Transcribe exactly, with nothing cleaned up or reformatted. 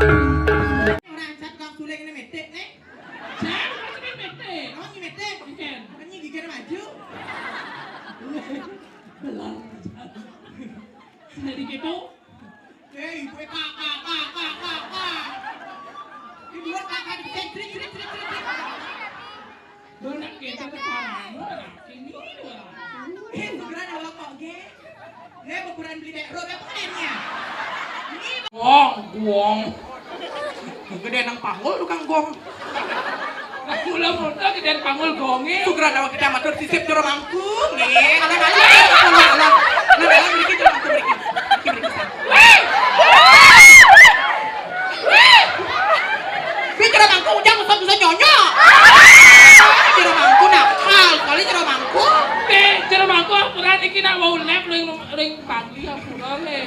Ora ancap tukang suling ini metik nih. Jan, macam metik. Oh, ini metik. Ikan. Ini gigir maju. Belang. Jadi gitu. Eh, ibu, eh, kak, kak, kak, kak, kak, kak. Ibu, kak, kak, dicek, cerit, cerit, cerit, cerit, cerit. Benak kita ke sana, ini dua. Eh, segera ada bapak, ge. Ge, ukuran beli bekro, berapa M-nya? Ini Guong, guong. Gede nang panggul tukang gong. Aku lah muda gede panggul gonge. Sugra dawa kita matur sisip jero mangkung. Nggih, alah, alah, alah, alah. Nah, dalam mriki jero mangkung mriki. Mriki, mriki, San. Wih! Wih! Wih, jero mangkung ujang usah-usah nyonyo. Jero mangkung nakal sekali jero mangkung. Eh, jero mangkung ampura iki nak wau lep ring, ring pangli ampura le.